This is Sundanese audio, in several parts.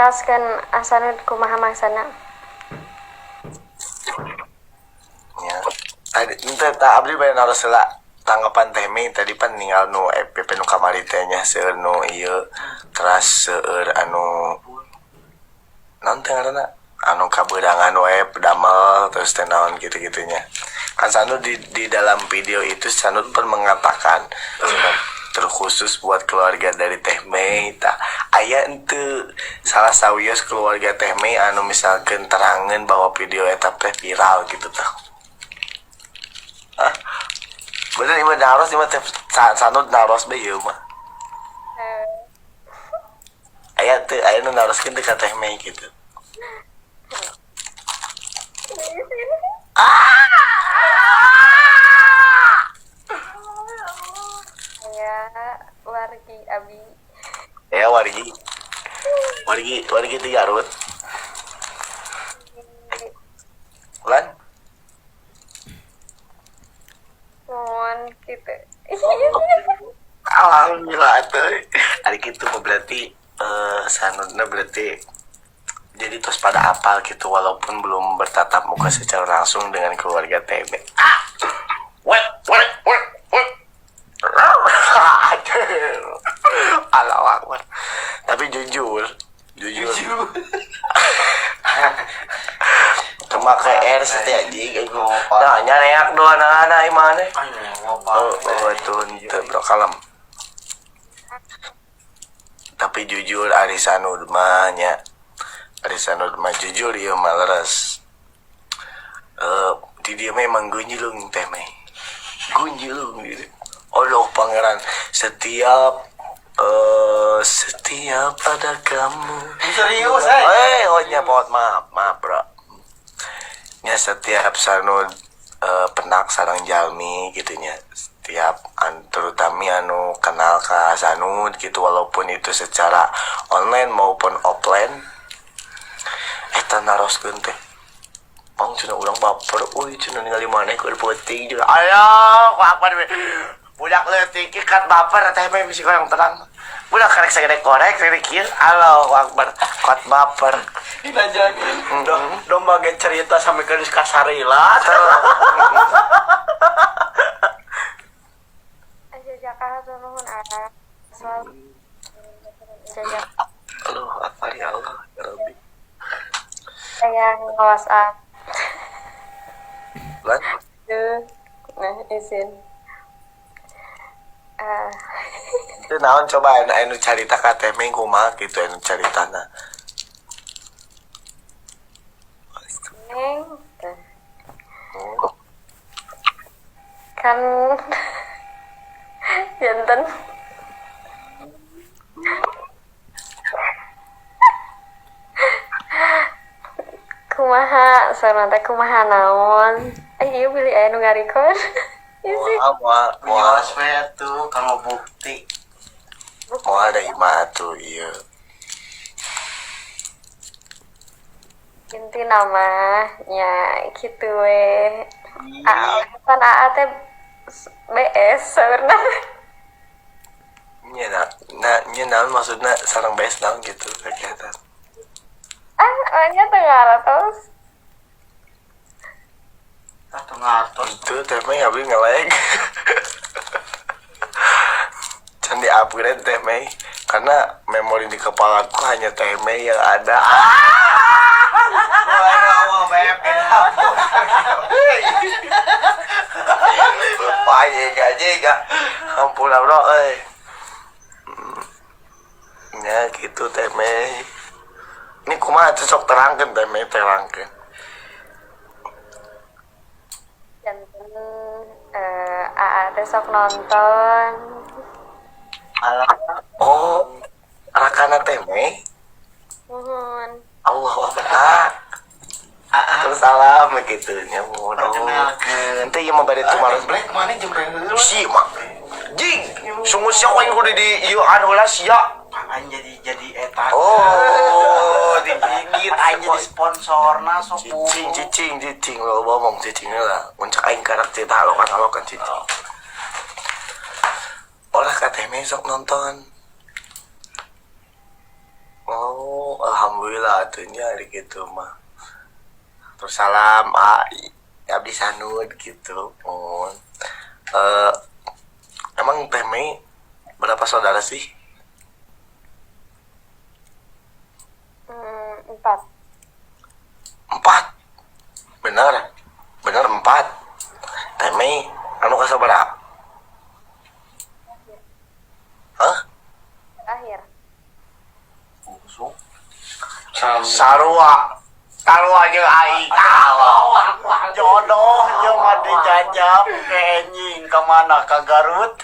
Teraskeun asana kumaha maksana. Ya. Tadi ente tak abdi bade naros heula tanggapan Teh Mei tadi pan ninggal nu FPP nu kamari teh nya seueur nu ieu teras seueur anu naon teh ngaranna anu kabeurangan wae damel terus teh naon gitu-gitunya. Kan Sanud di dalam video itu Sanud pun mengatakan terkhusus buat keluarga dari Teh Mei tah aya henteu salah sawios keluarga Teh Mei anu misalkan terangan bahwa video eta teh viral gitu tah. Ah, bener ieu mah naros ieu mah teh Sanud naros bae ieu mah. Eh, Aya teu aya nu naroskeun teu ka Teh Mei gitu. Aya wargi abi. Ya wargi. Wargi wargi di Garut. Lan Mohon gitu. Alhamdulillah tuh. Hari gitu mah berarti Sanudna berarti jadi terus pada apal gitu walaupun belum bertatap muka secara langsung dengan keluarga TB. Ah! Wet, wet, wet, wet. Allahu Akbar. Tapi jujur, jujur. Kemake R setia anjing. Nah, nyareak doa anak-anak imane. Oh, oh, itu henteu bro kalem. Tapi jujur ari Sanud mah nya. Ari Sanud mah jujur ieu mah leres. Di dia memang gunjilung teh meh. Gunjilung gitu. Allah pangeran setiap setiap ada kamu. Serius, eh? Eh, oh nya pot maaf, maaf bro. Nya setiap Sanud penak sareng jalmi gitu nya. Setiap terutama anu kenal ka Sanud gitu walaupun itu secara online maupun offline eta naroskeun teh Bang cenah urang baper, euy cenah ningali maneh keur peuting juga. Ayo, ku apa budak leutik kat baper teh mah bisi koyong terang. Budak karek sagede korek sagede kieu. Allahu Akbar, kat baper. Dina jadi domba ge cerita sampai ke Kasarila. Aja jaka hatur nuhun ah. Soal jajak Allahu Akbar ya Allah, ya Rabbi. yang WhatsApp. Lan, Duh. Nah, izin. Ah, itu naon coba anu anu carita ka teh meh kumaha gitu anu caritana. Neng. Kan janten kumaha saurna teh kumaha naon ieu bilih aya nu ngarecord. Izin. Moal moal moal Wios we atuh kalau bukti. moal da imah atuh ieu. Inti nama nya kitu we. Aa kan aa teh BS saurna. Nya na, na nya naon maksudna sareng BS naon gitu kegiatan. Ah, nya teu ngaratos. Atau ngatos. Itu teh meh abdi ngelag. Can di upgrade teh meh karena memori di kepalaku hanya teh meh yang ada. Mulai awal banyak dapur. Payeng aja gak. Ampun bro euy. Ya gitu teh meh. Ini kumaha tuh sok terangkeun teh meh terangkeun. Janten aa teh sok nonton. Oh, rakana teh meh. Nuhun. Allah Akbar. Terus salam gitu nya mohon. Perkenalkeun. Nanti ieu mah bade tumaros Black mana jam berapa? Si mah. Jing, sungguh sia ku aing kudu di ieu anu heula sia. Aing jadi eta. Oh, digigit. Aing jadi sponsorna sok Cicing, cicing, cicing, lo ngomong cicing lah. Muncak aing karak cerita halokan-halokan cicing. Olah ka teh meh sok nonton. Oh, alhamdulillah. Alhamdulillah atuh nya ari kitu mah. Terus salam ah, abdi sanud gitu. Mohon. Eh, emang Teh Mei berapa saudara sih? 4. 4. Benar. Benar 4. Teh Mei anu kasabaraha? Hah? Akhir. Bungsu. Sarua. Sarua jeung aing. Jodoh jeung mah dijajab ke anjing ka mana ka Garut.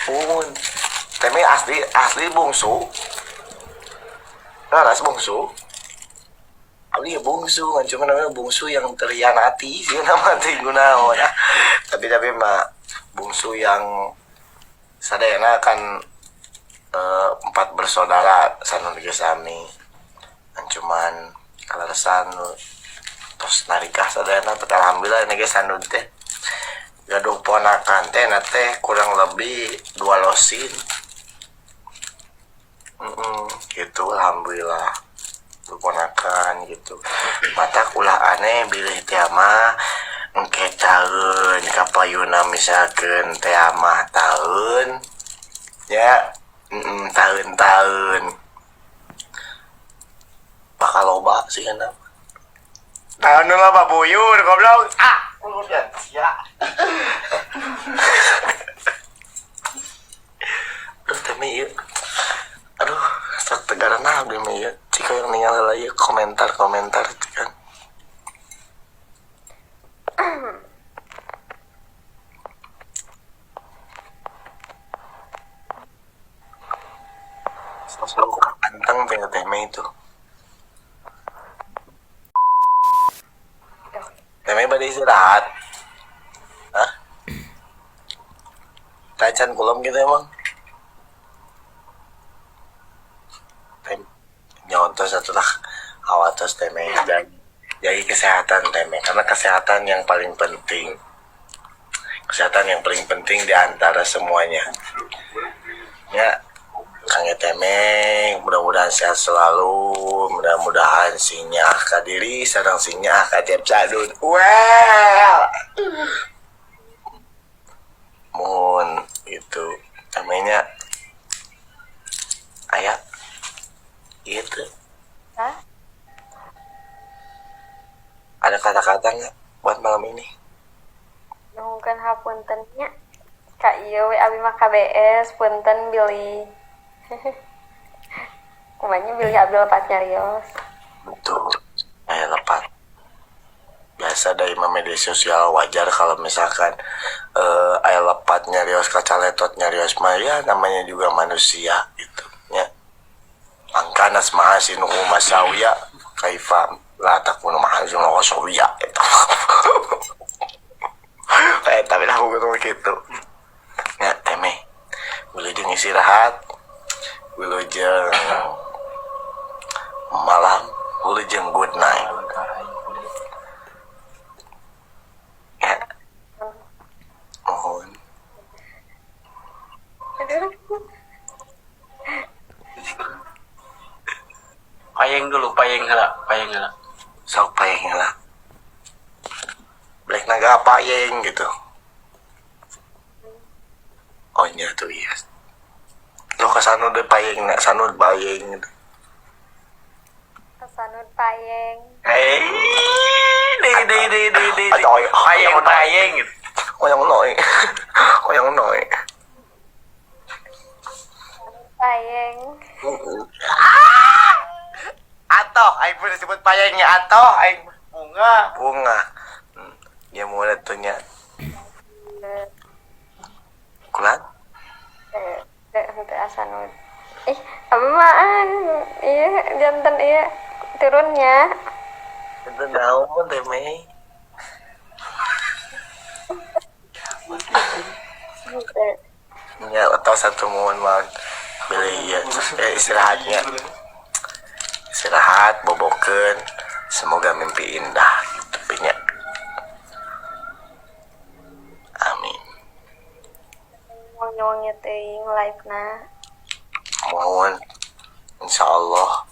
Pun. Teh Mei asli asli bungsu. Laras bungsu. Abdi ya bungsu, kan cuma namanya bungsu yang terhianati sih nama teh gunaon. Ah, tapi mah bungsu yang sadayana kan 4 bersaudara sanu ge sami. Kan cuman kaleresan tos narikah sadayana, tapi alhamdulillah ini ge sanud teh gaduh ponakan teh na teh kurang lebih 2 losin. Gitu alhamdulillah ponakan gitu. Mata ulah aneh bilih teh mah engke taeun kapayuna misalkeun teh mah taeun ya, taeun-taeun bakal loba sih kan. Taeun loba buyur goblok. Ah, udah sia. Aduh teh mah ieu. Aduh, sok tegarana abdi mah ieu. Cik yang ninggal heula ieu komentar-komentar kan. Sosok anteng teh teh mah itu. Teh mah bade istirahat. Hah? Tacan kulem gitu emang. Nyontos satu lah awatos teh mah dan jaga kesehatan teh mah, karena kesehatan yang paling penting. Kesehatan yang paling penting di antara semuanya. Ya, Kang Teh mudah-mudahan sehat selalu, mudah-mudahan sinyah ka diri sareng sinyah ka tiap sadun. Well. Mun itu namanya ayat gitu. Hah? Ada kata-kata nggak buat malam ini? Nunggukan hapuntennya. Kak ieu we abi mah KBS punten bilih. Kumanya bilih abi lepat nyarios. Betul. Lepat. Biasa dari media sosial wajar kalau misalkan aya lepat nyarios kacaletot nyarios mah ya namanya juga manusia gitu ya. Angkanas mahasinu masawiya kaifa la takunu mahasinu wasawiya gitu. Tapi lah aku gitu. Ya teme. Wilujeng istirahat. Wilujeng malam, wilujeng good night. Ya. Mohon. Payeng dulu, payeng heula, payeng heula. Sok payeng heula. Black naga payeng gitu. Oh iya tuh iya. Lo ke sanud deh payeng, nak sanud payeng gitu. Ke sanud payeng. Deh deh deh deh deh. Payeng payeng gitu. Oyong noi. Oyong noi. Payeng. Atoh, aing pun disebut payengnya atoh, aing bunga. Bunga. Dia mulai tuhnya. Kulan? Henteu asanud. Ih, abi mah iya jantan iya turunnya. Itu naon teh Mei? Ya, atau satu momen mah beli ya, istirahatnya. Istirahat, bobokeun, semoga mimpi indah gitu nya. Amin. Wangi-wangi teuing live na. Mohon insyaallah.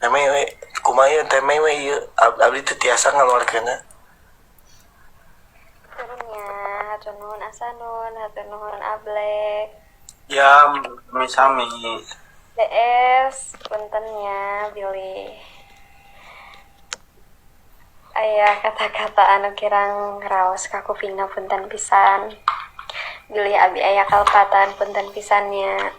Teh Mei we, kumaha ieu Teh Mei we ieu? Abdi teu tiasa ngaluarkeunna. Turun nya, hatur nuhun Asanun, hatur nuhun Ablek. Ya, sami-sami. DS, punten nya bilih aya kata-kata anu kirang raos ka kupingna, punten pisan. Bilih abi aya kalepatan, punten pisan nya.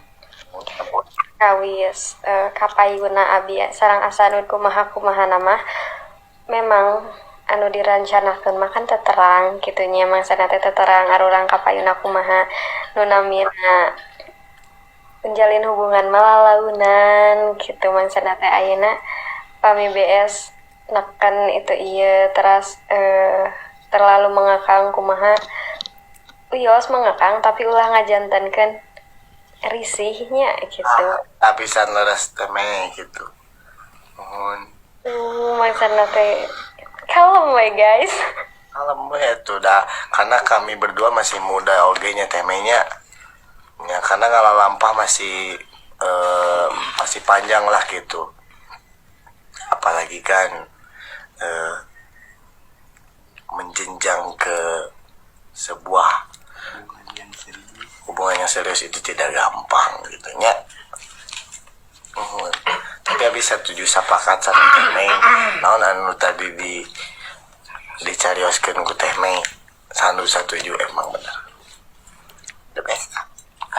Kawis kapayuna abi sareng Asanun kumaha kumaha mah memang anu dirancanakeun mah kan teu terang kitu nya, maksudna teh teu terang arurang kapayuna kumaha, nu namina menjalin hubungan mah lalaunan kitu. Maksudna teh ayeuna pami BS neken itu ieu teras terlalu mengekang kumaha, wios mengekang tapi ulah ngajantenkeun risihnya gitu. Lapisan leres Teh Mei gitu. Mohon. Maksudna teh kalem we, guys. Kalem we atuh dah, karena kami berdua masih muda oge nya, Teh Mei nya. Ya, karena ngalampah masih masih panjang lah gitu. Apalagi kan menjenjang ke sebuah hubungan yang serius itu tidak gampang gitu nya. Nuhun. Tapi abis setuju sapakat sama Teh Mei. Naon anu tadi dicarioskeun ku Teh Mei. Sandu satuju, emang bener. The best.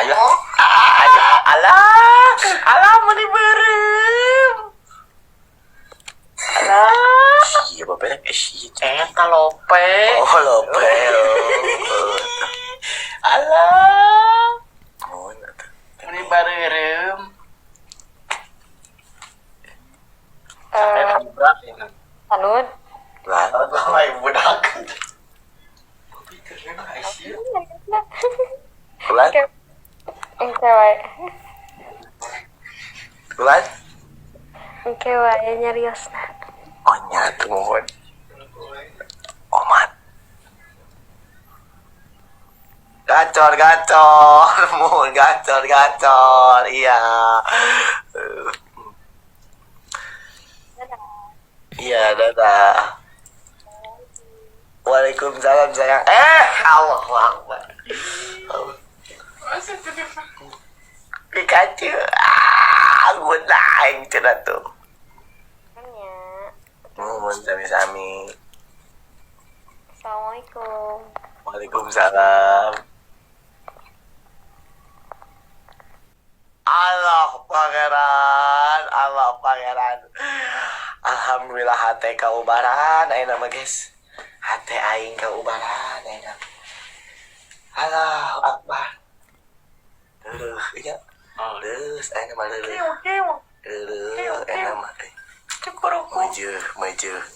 Ayo. Ayo. Alah. Alah, meni beureum. Alah. Iya, bapaknya eh Eta lope. Oh, lope. Oh. Alah. Nuhun atuh. Meni bareureum. Sanun. Lah, Budak. ulan, Engke wae. ulan. Engke wae nyariosna. Oh, nya tuh nuhun. Omat. Gacor, gacor, mohon gacor, gacor, iya. Iya, dadah. Waalaikumsalam, sayang. Eh, Allah Akbar. Pikachu. Ah, gue naik cenah tuh. Nya. Nuhun sami-sami. Assalamualaikum. Waalaikumsalam. Allah pangeran, Allah pangeran. Alhamdulillah hate kaubaran ayeuna mah, guys. Hate aing kaubaran ayeuna. Allahu Akbar. Leuh, iya. Leuh, ayeuna mah leuh. Leuh, ayeuna mah. Meujeut, meujeut.